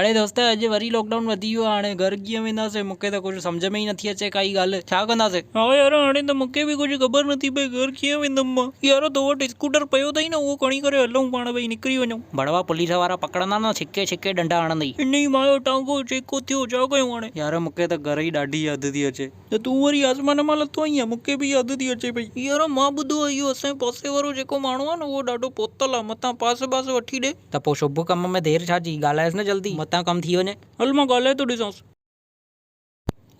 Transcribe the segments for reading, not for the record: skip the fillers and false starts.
اڙي دوست اڄ وري لاڪ ڊائون وڌي ويو آ هاڻي گهر ڪيئن وينداسين مونکي ته ڪجهه سمجهه ۾ ئي نٿي اچي ڪائي ڳالهه ڇا ڪنداسين. ها يار هاڻي ته مونکي به ڪجهه خبر نٿي پئي گهر ڪيئن ويندم مان يار تو وٽ اسڪوٽر پيو اٿئي نه اهو کڻي ڪري هلون پاڻ ٻئي نڪري وڃون. ڀڙوا پوليس وارا پڪڙندا نه ڇڪي ڇڪي ڏنڊا هڻندئي. انهي ماء جو ٽانگو چيڪو ٿيو ڇا ڪيون هاڻي. يار مونکي ته گهر جي ڏاڍي ياد ٿي اچي. ته تون وري آسمان مان لٿو آهين يا مون کي به ياد ٿي اچي پئي. يار مان ٻڌو آهي اهو اسان جي پاسي وارو جيڪو ماڻهو آهي نه اهو ڏاڍو پهتل آهي متان پاس باس وٺي ڏي. ته پوء شڀ ڪم ۾ دير ڇا جي، ڳالهائيس نه جلدي متان ڪم ٿي وڃي. هل مان ڳالهائي ٿو ڏسانس.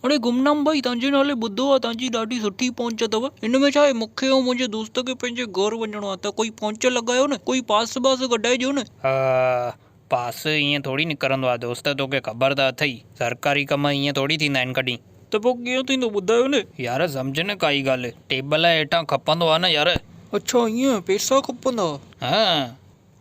اڙي گمنام ڀائي توهان جي نالي ٻڌو آهي توهان جي ڏاڍي سٺي پهچ اٿو. ان ۾ ڇا آهي مون کي ۽ منهنجي دوست کي پنهنجي گهر وڃڻو آهي ته ڪوئي پهچ لڳايو نه ڪوئي پاس باس ڪڍائي ڏيو نه. پاس ائين ٿوري نڪرندو آهي دوست توکي خبر ته اٿئي سرڪاري ڪم ائين ٿوري ٿيندا آهن ڪڏهن. ته پوء ڪيئن ٿيندو ٻڌايو نه. يار سمجهه نه ڪائي ڳالهه ٽيبل هيٺان کپندو آهي نه يار. اڇا ائين پيسا کپندا. ها.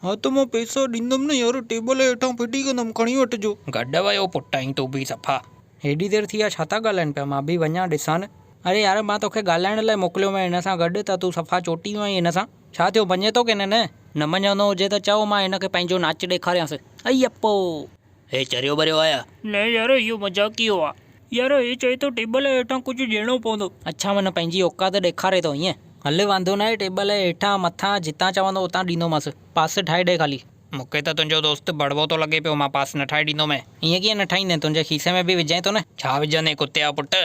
ها ته مان پيسا ڏيندم نه يار ٽيبل هيٺان ڦٽي ڪندم کڻي وٺجو. گڏ ويو پٽ آهين تون به صفا. هيڏي دير ٿي آ ڇا ٿا ڳالهائين پيا مان به وڃان ڏسان. اڙي يار مان توکي ڳالهائڻ لاء موڪليو مين هن سان گڏ ته تون صفا چوٽي ويو آهين هن سان. ڇا ٿيو مڃي ٿو ڪين نه؟ نه مڃندو هجي ته چئو مان هن کي پنهنجو ناچ ڏيکاريانس. ائي اپو. هي چريو ٻريو آ يا؟ نه يار اهو مذاقيو آ. يار هي چئي ٿو ٽيبل جي هيٺان ڪجهه ڏيڻو پوندو. اڇا من پنهنجي اوقات ڏيکاري ٿو ائين. هل واندو ناهي ٽيبل جي هيٺان مٿان جتان چوندو اتان ڏيندومانس. پاس ٺاهي ڏي خالي. مون کي ته تنهنجو دوست ڀڙوو ٿو لڳي پيو مان پاس نه ٺاهي ڏيندومين. ائين ڪيئن نه ٺاهيندين تنهنجي کيسي ۾ به وجهين ٿو نه. ڇا وجهندين ڪتي جا پٽ.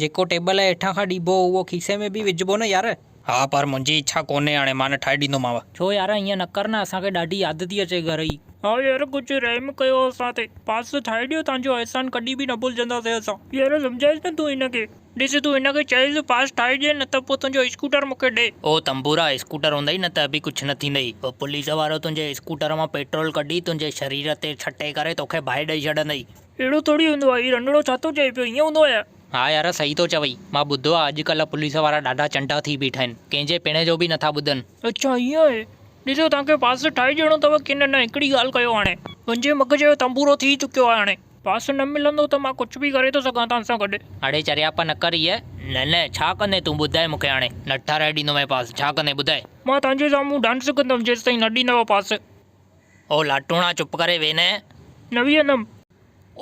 جيڪو ٽيبل جي هيٺان کان ڏبو اهو کيسي ۾ به وجهبو نه يار. ها پر منهنجي اڇا ڪونهي هاڻي مان نه ٺاهي ڏيندومانو. ڇو يار ائين نه ڪر نه اسان کي ڏاڍي ياد ٿي اچي گهر جي. ها يار ڪجهه رحم ڪيو اسان تي پاس ٺاهي ڏيو توهان جو احسان ڪڏهن به نه ڀلجنداسين اسان. يار سمجهائيس نه تون هن کي. ڏس تون هن کي چئيس پاس ٺاهي ڏي نه ته پوء تنهنجو اسڪوٽر مون کي ڏي. او تنبورا اسڪوٽر هوندئي نه ته به ڪجهه نه ٿيندئي. او پوليس وارو تنهنجي اسڪوٽر مان پيٽرول ڪڍي تنهنجي شرير تي ڇٽي ڪري توکي باهه ڏئي ڇڏندئي. اهڙو ٿوري هوندو آهي هي رنڙو ڇا ٿو چئي پيو ائين هوندو آهي ڇا. ها يار صحيح ٿو چوئي مان ٻڌو آ اڄ ڪلهه پوليس وارا ڏاڍا چنڊا ٿي بيٺا آهن ڪنهن جي پڻ جو به نٿا ٻڌن. اڇا ائين آهي ڏسو توهان کي پاس ٺاهي ڏيڻو اٿو ڪي نه نه هڪڙي ڳالهه ڪيو هاڻي منهنجي مغز جو تنبورو ٿي چڪيو آهي هاڻي پاس نه ملندو ته مان ڪجهه به ڪري ٿو سگهان توهان سان گڏ. اڙي چرياپا نه ڪر ائين. نه نه ڇا ڪندين تون ٻڌاء مون کي هاڻي نه ٺاهرائي ڏيندومانء پاس ڇا ڪندين ٻڌاء. مان توهان جي سامهون ڊانس ڪندم جيستائين نه ڏيندؤ پاس. او لاٽوڻا چپ ڪري ويهه نه. نه ويهندم.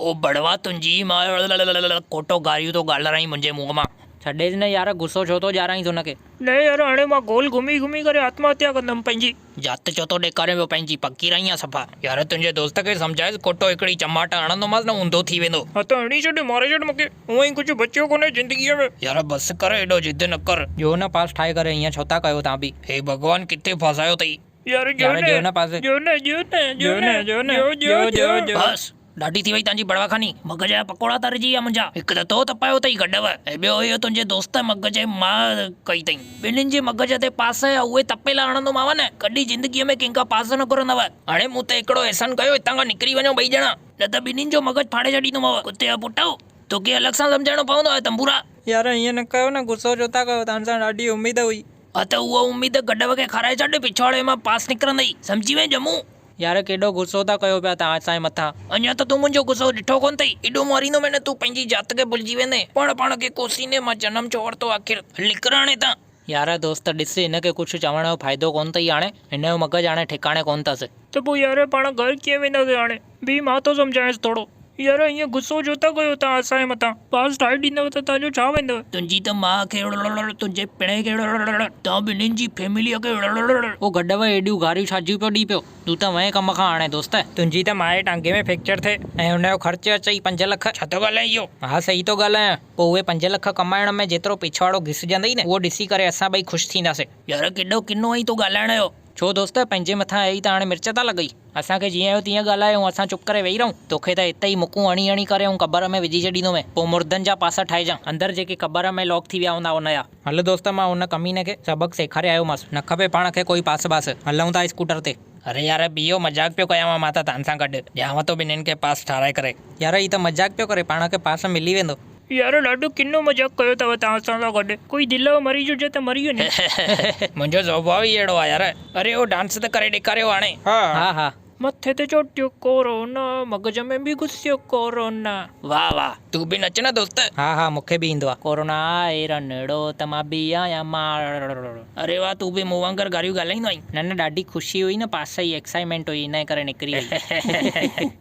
او بڙوا تنهنجي ماء کوٽو گاريون ٿو ڳالهرائين منهنجي منهن مان. ڇڏيس نه يار غصو ڇو ٿو ڏيارائينس هن کي. نه يار هاڻي مان گول گهمي گهمي ڪري آتما هتيا ڪندم پنهنجي. ذات ڇو ٿو ڏيکارين پيو پنهنجي پڪي رهين آ صفا. يار تنهنجي دوست کي سمجهائيس کوٽو هڪڙي چماٽ هڻندومانس نه اونڌو ٿي ويندو. هٿ هڻي ڇڏ ماري ڇڏ مونکي هونئن ئي ڪجهه بچيو ڪونهي زندگيء ۾. يار بس ڪر ايڏو ضد نه ڪر. ڏيو نه پاس ٺاهي ڪري ائين ڇو ٿا ڪيو تان به. هي ڀڳوان ڪٿي ڦاسايو اٿئي. يار ڏيو نه پاس. ڏيو نه ڏيو نه ڏيو نه ڏيو نه ڏيو ڏيو ڏيو. بس ڏاڍي ٿي وئي تنهنجي بڙوا خاني مغز جا پڪوڙا ترجي ويا منهنجا هڪ ته تو تپايو اٿئي گڏو ۽ ٻيو اهو تنهنجي دوست مغز جي ماء ڪئي اٿئي ٻنهين جي مغز تي پاس آيا اهي تپيلا هڻندومانو نه ڪڏهن زندگيء ۾ ڪنهن کان پاس نه گهرندؤ هاڻي مون تي هڪڙو احسان ڪيو هتان کان نڪري وڃو ٻئي ڄڻا نه ته ٻنهين جو مغز ڦاڙي ڇڏيندومانو ڪتي جا پٽؤ توکي الڳ سان سمجهائڻو پوندو آهي تنبورا. يار ائين نه ڪيو نه غصو ڇو ٿا ڪيو توهان سان ڏاڍي اميد هئي. ها ته اها اميد گڏهه کي کارائي ڇڏ، پڇاڙي مان پاس نڪرندئي، سمجهي وئين ڄمون؟ يار ڪيڏو غصو ٿا ڪيو پيا توهان اسان جي مٿان. اڃا ته تون منهنجو غصو ڏٺو ڪونه اٿئي، ايڏو ماريندومين نه تون پنهنجي ذات کي ڀلجي ويندين، پاڻ پاڻ کي ڪوسيندين مان جنم ڇو ورتو آخر، هل نڪر هاڻي هتان. يار دوست ڏس هن کي ڪجهه چوڻ جو فائدو ڪونه اٿئي هاڻي، هن جو مغز هاڻي ٺڪاڻي ڪونه اٿس. ته پوء يار پاڻ گهر ڪيئن وينداسين هاڻي؟ بيهه مان ٿو سمجهائينس ٿورو. يار ائين غصو ڇو ٿا ڪيو توهان اسان جي مٿان. پاس ٺاهي ڏيندؤ ته توهان جو ڇا ويندو. تنهنجي ته ماء کي تنهنجي پڻهين کي توهان ٻنهين جي فيمليء کي. او گڏهه ايڏيون گاريون ڇا جون پيو ڏئي پيو. تون ته وئين ڪم کان هاڻي دوست. تنهنجي ته ماء جي ٽانگي ۾ فيڪچر ٿئي ۽ ان جو خرچ اچئي 5 لک. ڇا ٿو ڳالهائين اهو. ها صحيح ٿو ڳالهايان. پوء اهي 5 لک ڪمائڻ ۾ جيترو پڇواڙو گسجندئي نه اهو ڏسي ڪري اسان ٻئي خوش ٿينداسين. يار ڪيڏو ڪنو آهين تون ڳالهائڻ جو. ڇو دوست پنهنجي مٿان اهي ته هاڻي مرچ ٿا لڳئي. اسان کي جيئن آيو تيئن ڳالهاء ۽ اسان چپ ڪري ويهي رهون. توکي ته هتي ئي مڪون هڻي هڻي ڪري ۽ قبر ۾ وجهي ڇڏيندومين. پوء مردن جا پاسا ٺاهجان. اندر جيڪي قبر ۾ لاڪ ٿي ويا هوندا ان جا. هل دوست مان ان ڪميني کي سبق سيکاري آيومانس. نه کپي پاڻ کي ڪوئي پاس باس. هلون ٿا اسڪوٽر تي. اري يار بيهو مذاق پيو ڪيانو مان ته تان سان گڏ. ڏيانو ٿو ٻنهين کي پاس ٺاهرائي ڪري. يار هي ته مذاق پيو ڪري پاڻ کي پاس ملي ويندو. يار ڏاڍو ڪنو مذاق ڪيو اٿو توهان اسان سان گڏ. ڪوئي دل جو مريض هجي ته مري وڃي. منهنجو سوڀاء ئي اهڙو آهي يار. اري اهو ڊانس ته ڪري ڏيکاريو هاڻي. ها ها. مٿي تي چوٽيو ڪورونا مغز ۾ به گهسيو ڪورونا. واه واه تون به نچ نه دوست. ها ها مونکي به ايندو آ. ڪورونا آهي رنڙو ته مان به آهيان ماڙڙو. اري واه تون به مون وانگر گاريون ڳالهائيندو آهين. نه نه ڏاڍي خوشي هئي نه پاس جي ايڪسائيمينٽ هئي انهي ڪري نڪري وئي.